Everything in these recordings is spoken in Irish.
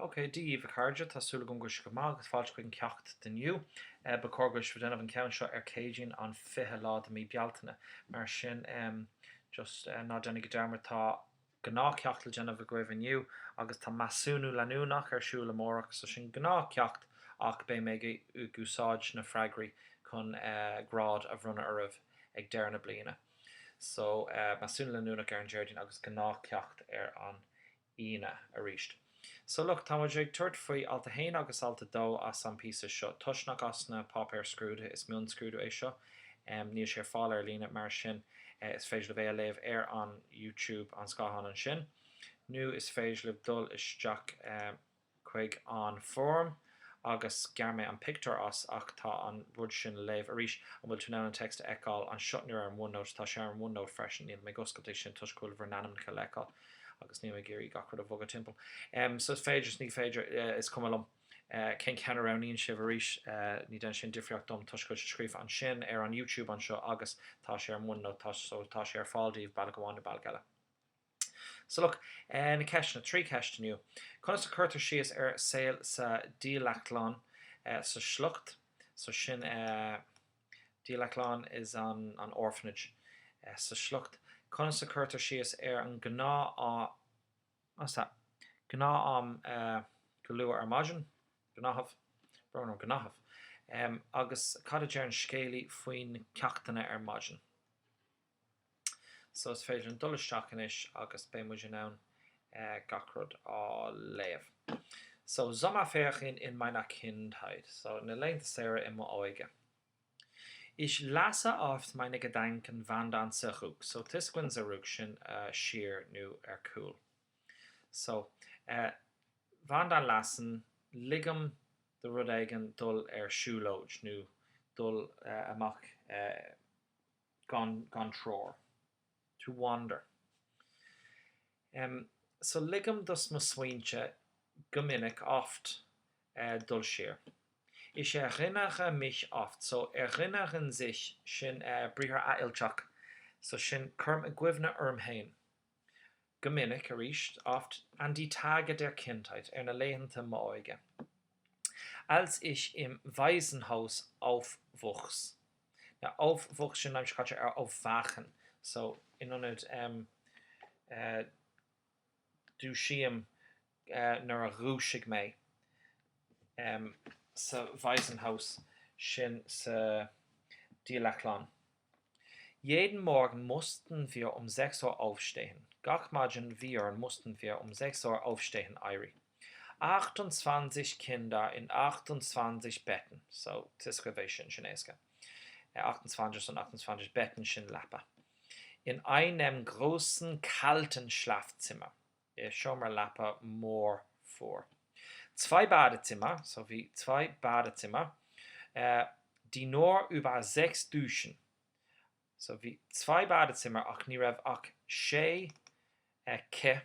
Ok, Dia dhaoibh a chairde, tá súil agam go bhfuil sibh go maith agus fáilte chuig an ceacht d'inniu. Ba chóir go bhfuil sibh ag déanamh an ceann seo ar Céadaoin an 20 lá de mí Bealtaine. Mar sin just ná déanaigí dearmad tá gnáth ceacht le déanamh agaibh inniu agus tá measúnú leanúnach ar siúl amárach so sin gnáth ceacht ach beidh mé ag úsáid na freagraí chun grád a bhronnadh oraibh ag deireadh na bliana. So measúnú leanúnach ar an Déardaoin agus gnáth ceacht ar an Aoine arís. So look, tá muid ag tabhairt faoi alt 1 agus alt 2 as an píosa seo. Toisc nach as na páipéir scrúdaithe, is mionscrúdú é seo, níl sé ar fáil ar líne, mar sin is féidir libh é a léamh ar an YouTube, an scáthán ansin, nó is féidir libh dul isteach chuig an foirm agus ghearr mé an pictiúr as ach tá an rud sin le léamh arís. An bhfuil tú in ann an téacs a fheiceáil anseo nó ar an OneNote? Tá sé ar an OneNote freisin. Níl mé ag oscailt é sin toisc go bhfuil bhur n-ainmneacha le feiceáil agus níl mé ag iarraidh gach rud a bhogadh timpeall. So is féidir is ní féidir, is cuma liom cén ceann a roghnaíonn sibh arís, ní déanann sin difríocht dom toisc go bhfuil sé scríofa ansin ar an YouTube anseo agus tá sé ar an OneNote, so tá sé ar fáil daoibh bealach amháin nó bealach eile. So look, na ceisteanna, 3 cheist inniu. Conas a cuirtear síos ar saol sa dílleachtlann sa sliocht? So sin dílleachtlann is an an orphanage sa sliocht. Conas a cuirtear síos ar an gnáth what's that? Gnáth-am go luath ar maidin, gnáthamh, brón orm, gnáthamh. Agus cad a deir an scéalaí faoi na ceachtanna ar maidin? So is féidir linn dul isteach anois agus beidh muid in ann gach rud á léamh. So Sommerferien in meiner Kindheit. So na laethanta saoire i m'óige. Ich lasse oft meine Gedanken wandern zurück. So tá a fhios againn zurück sin siar nó ar cúl. So wandern lassen, ligim do rud éigin dul ar siúlóid nó dul amach gan gan treoir, to wander. Em, so ligim dos mo smaointe go minic, oft, eh, dul siar. Ich erinnere mich oft, so erinnern sich, sin eh, briathar athfhillteach, so sin cuirim i gcuimhne orm féin. Go minic, arís, oft, an die Tage der Kindheit, ar na laethanta m'óige. Als ich im Waisenhaus aufwuchs. Now aufwuchs sin aimsir chaite ar aufwachen so in ionad em eh dúisím eh nuair a dhúisigh mé em sa Waisenhaus sin sa dílleachtlann. Jeden Morgen mussten wir um sechs Uhr aufstehen. Gach maidin bhí orainn mussten wir um sechs Uhr aufstehen éirí. Achtundzwanzig Kinder in achtundzwanzig Betten, so tá a fhios agaibh é sin, sin éasca. Achtundzwanzig und achtundzwanzig Betten, sin leapa. In einem großen kalten Schlafzimmer, i seomra leapa mór fuar. Zwei Badezimmer, so bhí zwei Badezimmer, die nur über sechs Duschen, So bhí zwei Badezimmer ach ní raibh ach sé cith,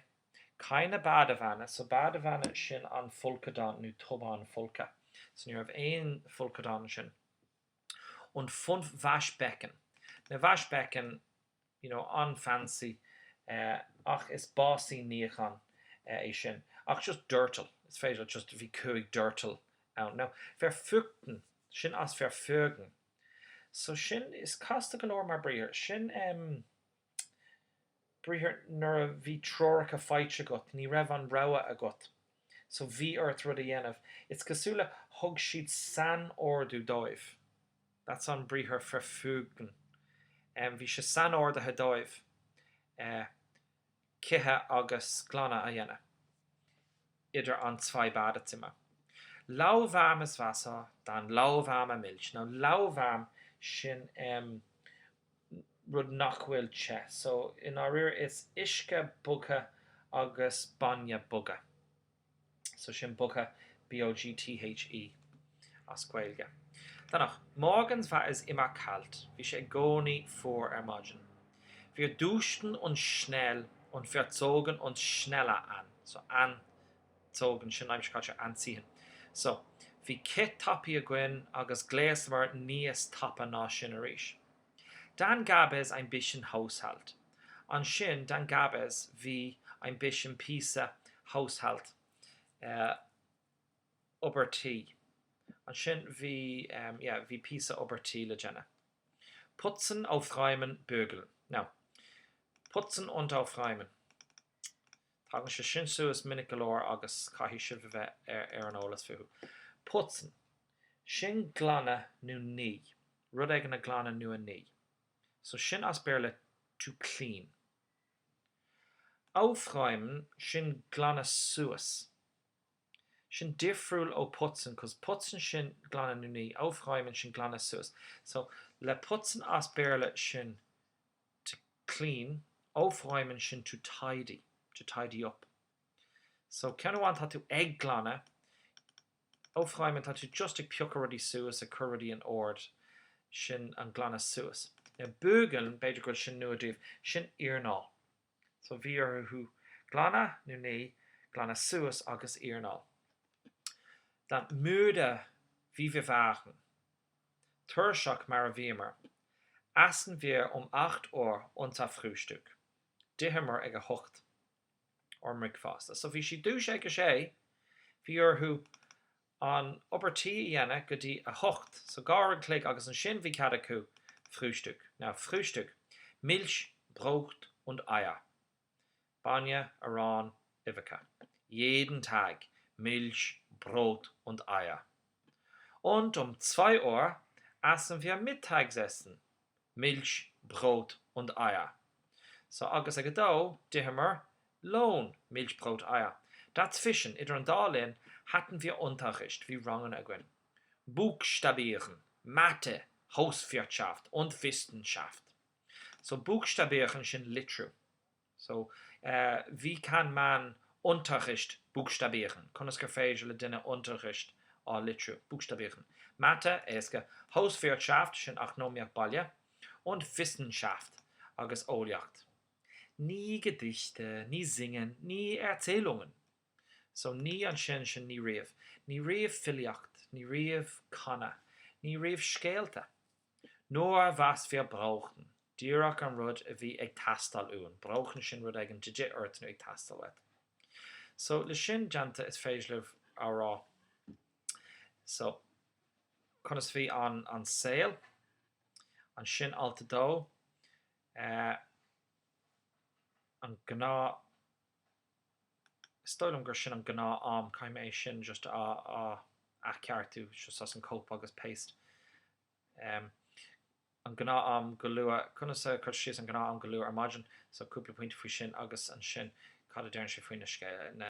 keine Badewanne, so Badewanne sin an folcadán nó tobán folctha, so ní raibh aon folcadán ansin. Und fünf Waschbecken. Now Waschbecken, you know, an-fancy ach is básaín níocháin é sin. Ach just doirteal, is féidir just bhí cúig doirteal ann. Now verfügten, sin as verfügen. So sin, is casta go leor mar briathar. Sin em briathar nuair a bhí treoracha faighte agat, ní raibh an rogha agat. So bhí ort rud a dhéanamh. It's cosúil le thug siad sainordú dóibh. That's an briathar verfügen. Em bhí sé sainordaithe dóibh eh cith agus glanadh a dhéanamh idir an zwei Badezimmer. Lauwarmes Wasser, dann lauwarme Milch. Now lauwarm, sin em rud nach bhfuil te. So i ndáiríre is uisce bogthe agus bainne bogthe. So sin bogthe, B-O-G-T-H-E, as Gaeilge. Danach, Morgens war es immer kalt. Bhí sé i gcónaí fuar ar maidin. Wir duschten uns schnell und wir zogen uns schneller an. So anzogen, sin aimsir chaite anziehen. So, bhí cith tapaidh againn agus ghléasamar níos tapa ná sin arís. Dann gab es ein bisschen Haushalt. Ansin, dann gab es, bhí, ein bisschen píosa, Haushalt. Obair tí. Ansin bhí, yeah, bhí píosa obair tí le déanamh. Putzen, aufräumen, bügeln. Now, putzen und aufräumen. Tagann sé sin suas minic go leor agus caithfidh sibh a bheith ar an eolas fúthu. Putzen. Sin glanadh nó ní. Rud éigin a ghlanadh nó a ní. So sin as Béarla to clean. Aufräumen, sin glanadh suas. Sin difriúil ó putzen cos putzen sin glanadh nó ní, aufräumen sin glanadh suas. So le putzen as Béarla sin to clean, aufräumen sin to tidy, to tidy up. So ceann amháin tá tú ag glanadh, aufräumen tá tú just ag piocadh rudaí suas, ag cur rudaí in ord, sin an glanadh suas. Now bügeln, b'fhéidir go bhfuil sin nua daoibh, sin iarnáil. So bhí orthu glanadh nó ní, glanadh suas agus iarnáil. Dann müde wie wir waren, tuirseach mar a bhíomar, aßen wir um acht Uhr unser Frühstück. D'itheamar ag a hocht ár mbricfeasta. So bhí siad dúisithe ag a sé, bhí orthu an obair tí a dhéanamh go dtí a hocht, so dhá uair an chloig agus ansin bhí cead acu Frühstück. Now, Frühstück, Milch, Brot und Eier. Bainne, arán, uibheacha. Jeden Tag, Milch, Brot und Eier. Und um zwei Uhr aßen wir Mittagsessen, Milch, Brot und Eier. So, agus ag a dó, d'itheamar lón, Milch, Brot, Eier. Dazwischen, idir an dá linn, hatten wir Unterricht, bhí ranganna againn. Buchstabieren, Mathe, Hauswirtschaft und Wissenschaft. So, buchstabieren, sin litriú. So, wie kann man Unterricht buchstabieren? Conas gur féidir le duine Unterricht á litriú? Buchstabieren. Mathe, éasca. Hauswirtschaft, sin eacnamaíocht baile. Und Wissenschaft, agus eolaíocht. Nie Gedichte, nie singen, nie Erzählungen. So, nie ansin, sin ní riamh. Ní riamh filíocht, ní riamh canadh, ní riamh scéalta. Nur was wir brauchten, díreach an rud a bhí ag teastáil uainn. Brauchen sin rud éigin de dhíth ort nó ag teastáil uait. So, le sin déanta is féidir libh a rá, so, conas bhí an an saol? Ansin alt a dó, eh, an gnáth, is dóigh liom gur sin an gnáth am, caithfidh mé é sin just a a athcheartú, just as an cóip agus paste. Em, an gnáth am go luath, conas a cuirtear síos an gnáth am go luath ar maidin, so cúpla pointe faoi sin agus ansin cad a deireann sé faoi na scéal, na.